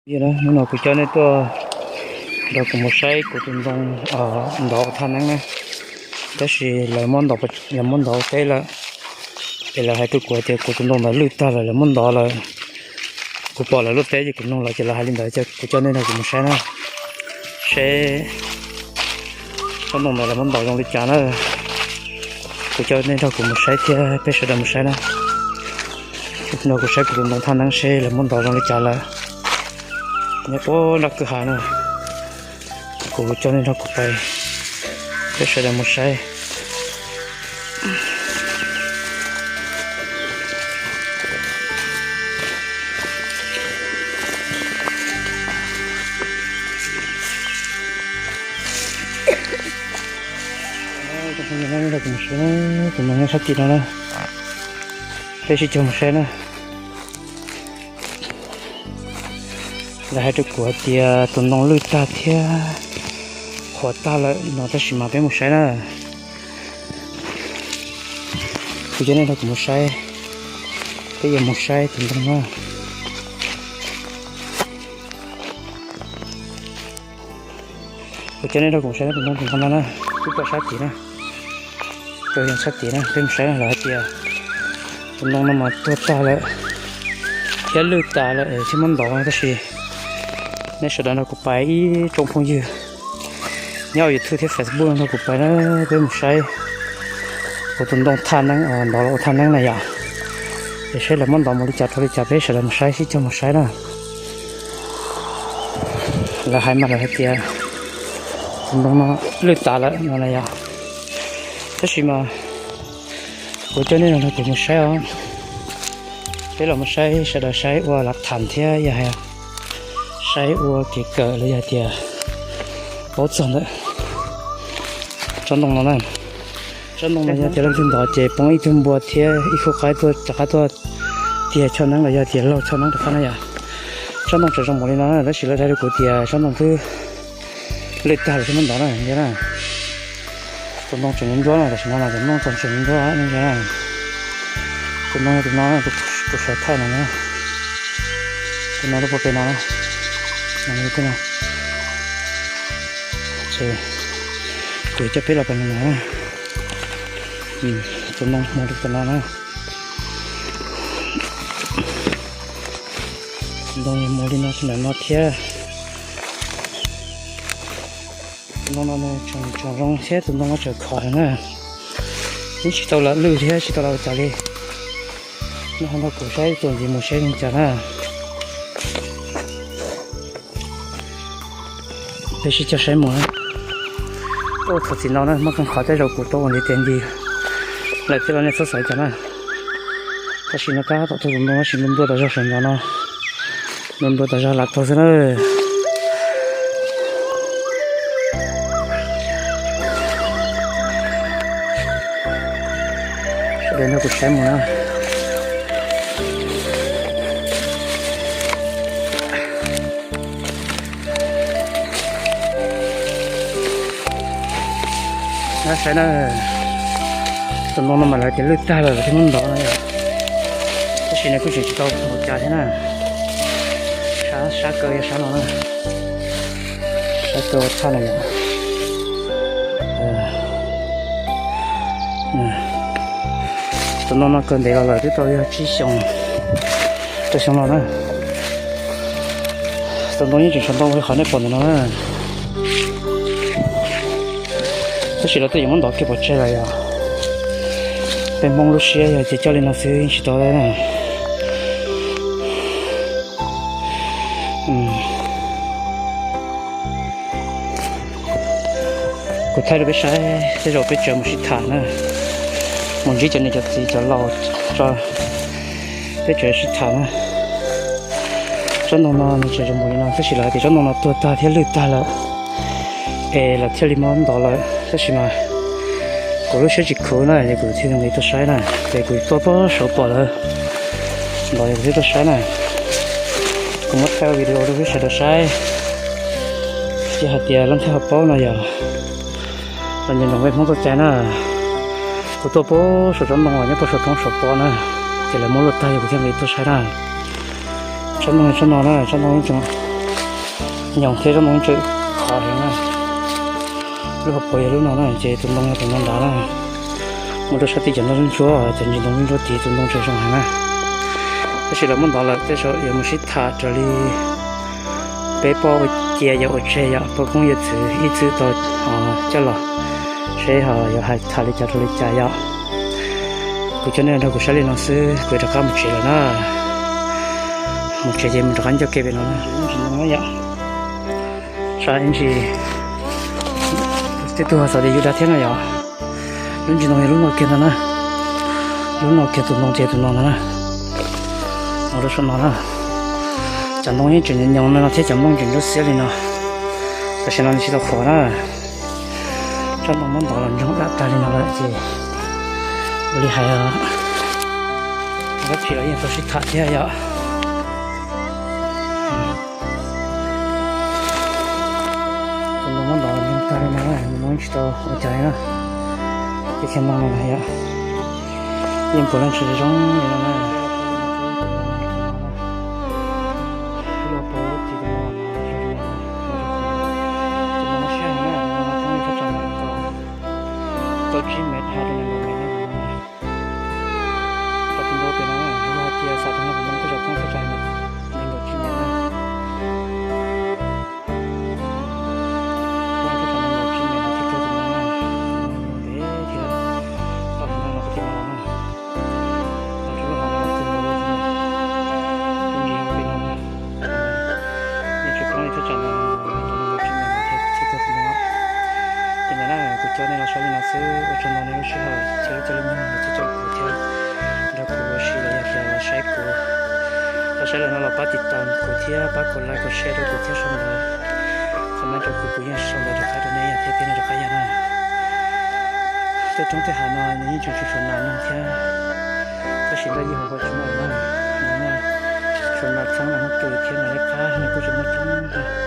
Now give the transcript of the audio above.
Hnub no kuv coj nej tuaj nrog kuv mus saib kuv tus ntoo ntov ua thaj neeb na. Tab sis lawv muab ntov, lawv muab ntov teb lawm, es lawv hais rau kuv hais tias kuv tus ntoo ntawd lwj tag lawm, lawv muab ntov lawm. Kuv pom lawv lub teb ces kuv nug lawv ces lawv hais li ntawd, kuv coj nej nrog kuv mus saib na, seb tsob ntoo ntawd lawv muab ntov zoo li cas na. Kuv coj nej nrog kuv mus saib thiab peb sawv daws mus saib na. Nrog kuv saib kuv tus ntoo thaj neeb seb lawv muab ntov zoo li cas lawm. Nyob puag nram kwj ha na, kuv coj nej nrog kuv pais, peb sawv daws mus saib. Tus ntoo nyob sab tim no na, peb sib cog mus saib na. Lawv hais rau kuv hais tias tus ntoo lwj tag thiab qhuav tag lawm no, tab sis mas peb mus saib na. Kuv coj nej nrog kuv mus saib, peb yuav mus saib tus ntoo no. Kuv coj nej nrog kuv mus saib tus ntoo tus ntoo no na, twb pom sab tid na, pom sab tid na, peb mus saib na. Lawv hais tias tus ntoo no mas tuag tag lawm thiab lwj tas lawm es thiaj muab ntov, tab sis nej sawv daws nrog kuv pais, ib tsoom phooj ywg nyob YouTube thiab Facebook nrog kuv pais na, peb mus saib kuv tus ntoo thaj neeb ntov los ua thaj neeb na yom. Es saib lawv muab ntov mus li cas rau li cas, peb sawv daws mus saib, sib cog mus saib na. Lawv hais mas lawv hais tias tus ntoo no lwj tas lawm no na yom. Tab sis mas kuv coj nej los nrog kuv mus saib os. Peb los mus saib, sawv daws saib ua lav tham thiab yog hais saib ua kev kawm los yog tias paub txog ntawm tsob ntoo no na. Tsob ntoo no yog tias leej twg ntov ces poob ib tug npua thiab ib khub qaib tuaj rov qab tuaj tiag choj neeb los yog tias laug choj neeb rov qab na yom. Tsob ntoo tseem zoo npaum li no na, tab sis lawv hais rau kuv tias tsob ntoo twb lwj tag lawm thiaj muab ntov na, yog na. Tus ntoo tseem ntsuab na, tam sim no tus ntoo tseem ntsuab na. Tus ntoo yog tus no, tus sawv thawj no na, tus no lub pob pes no na, no, kuv coj peb los pem no na. Tus ntoo mus rau tom no na. Tus ntoo mus li no rau ntawm no thiab. Tus ntoo no nws tseem zoo thiab, tus ntoo no tseem khov heev na. Yeej tsis tau lam lwj thiab tsis tau lam ua cas li. Nej ho nrog kuv saib tuaj ntxiv mus seb li cas na. Peb sib cog saib mus na. Ua txog txim no na, muaj qee qhov tej zaum kuv tau ua ntiv tes nti lawm thiab los nej txhob xav cas na. Tab sis no tab tom tuaj tus ntoo tab sis nplua nplua tas zog sawv ntxov no, nplua nplua tas zog lav taug xwb na. Sawv daws nrog kuv saib mus na. Nab saib na, tus ntoo no mas lawv tias lwj tag lawm lawv thiaj muab ntov no yom. Tab sis nws kuj tseem tsis tau ua cas thiab na. Sab, sab kaw yog sab no na. Sab kaw ua tshaj no yom. Tus ntoo no kawg ntev los lawm twb tau yog tsib xyoos, rau xyoo no na. Tus ntoo yeej tseem tshuav ntau li qhov nej pom ntawm no na. Tab sis lawv twb yuav muab ntov kiag pov tseg lawm yom. Peb Hmoob lub siab yog ces coj li no xwb yeej tsis tau na. Kuv thaij rau peb saib, tej zaum peb tseem mus sib tham na, mus ntsib cov niam cov txiv cov laus tso, peb tseem sib tham na. Tsob ntoo no nws tseem zoo npaum li no tab sis lawv hais tias tsob ntoo no tuag tag thiab lwj tag lawm, es lawv thiaj li muab ntov lawm. Tab sis mas kuv lub siab tsis khuv na, ces kuv thiaj li nqis tuaj saib na, ces kuv tuaj puag saum pom lawv ntov, kuv thiaj tuaj saib na. Kuv muab thaij video rau peb sawv daws saib, yog hais tias leej twg ho paub no yog los nco ntsoov peb Hmoob txoj cai na. Kuv tuaj puag saum tsob ntoo uas nyob puag saum roob saum pom na, ces lawv muab luaj tag, yog kuv thiaj nqis tuaj saib na. Tsob ntoo tsob no na, tsob ntoo yeej tseem Nyoos thiab zaub ntoo tseem khov heev na. Lub hauv paus yog lub no na, ces tus ntoo yog tus no ntawd na. Mus rau sab tid cov ntoo ntsuab, cov ntsis ntoo ntsuab tid tus ntoo tseem zoo heev na. Tab sis lawv muab ntov lawm, tej zaum yuav mus sib tham raws li peb poj ua cia yog ua tseg yom, poj koob yawm txwv ib txwm tau coj los seb ho yuav hais tham li cas rau li cas yom. Kuv coj nej nrog kuv saib li no xwb, kuv yuav rov qab mus tsev lawm na. Mus tsev ces mus rov qab ncauj ke pem no na, ntsis ntoo na yom. Saib ntsis, tej tug xav tias yus dag thiab no yom. Lub ntsis ntoo yog lub no kiag ntag na. Lub no kiag tus ntoo ces tus no ntag na. Ua lub saum no na. Cov ntoo yeej tseem nyoos no thiab cov nplooj tseem ntsuab xiab li no. Tam sim no nws tsis tau khov na. Tsob ntoo muab ntov los ntsoog dam tag li no lawm ces ua li hais os, dab tsi los yeej tau sib tham thiab yom. Tus ntoo muab ntov los ntsoog tag li no, nws muab tsis tau ua cas li na. Ces khiav ntoo no yom, yeej puav leej tsis zoo li no na. Lub hauv paus lub tid tus ntoo no, tus ntoo no siab heev na, tus ntoo no thoob li thaj tsam ntau, tau tsib mev dhau rau nees nkaum mev na tus ntoo no. Qhov twg nrau pem no na, yog hais tias xav rau no kuv ntoo tej zaum thoob thaj tsam nees nkaum tsib mev na. Thoob thaj tsam nees nkaum tsib mev no thiaj kawg tus ntoo na. Ntev thiab, tau heev no los kuv thiaj mus los na. Los rau lub hauv no los kawg nkaus li thiab na. Lub ntsis yog pem no na. Yeej tsis poob li thaj tsam no, tus ntoo no tsis ntev no thiaj txhij tau tus ntoo. Ces ntawd na, kuv coj nej los saib li no xwb, ua tsaug ntau nej lub sij hawm thiab lub caij lub nyoog los txhawb kuv thiab nrog kuv ua si los yog tias los saib kuv. Los saib lawm no los pab tiv tas kuv thiab pab kom like kom share rau kuv thiab sau ntawv comment rau kuv, kuv yeej sau ntawv rov qab rau nej thiab peb nej rov qab yam na. Tej roob tej hav no nws yeej tseem tshuav nas noog thiab, tab sis nraj ywj hauv kuj tsis muaj na, nws muaj tshuav nas txheeb nas noog kws thiab nas liab qab no kuj tseem muaj coob.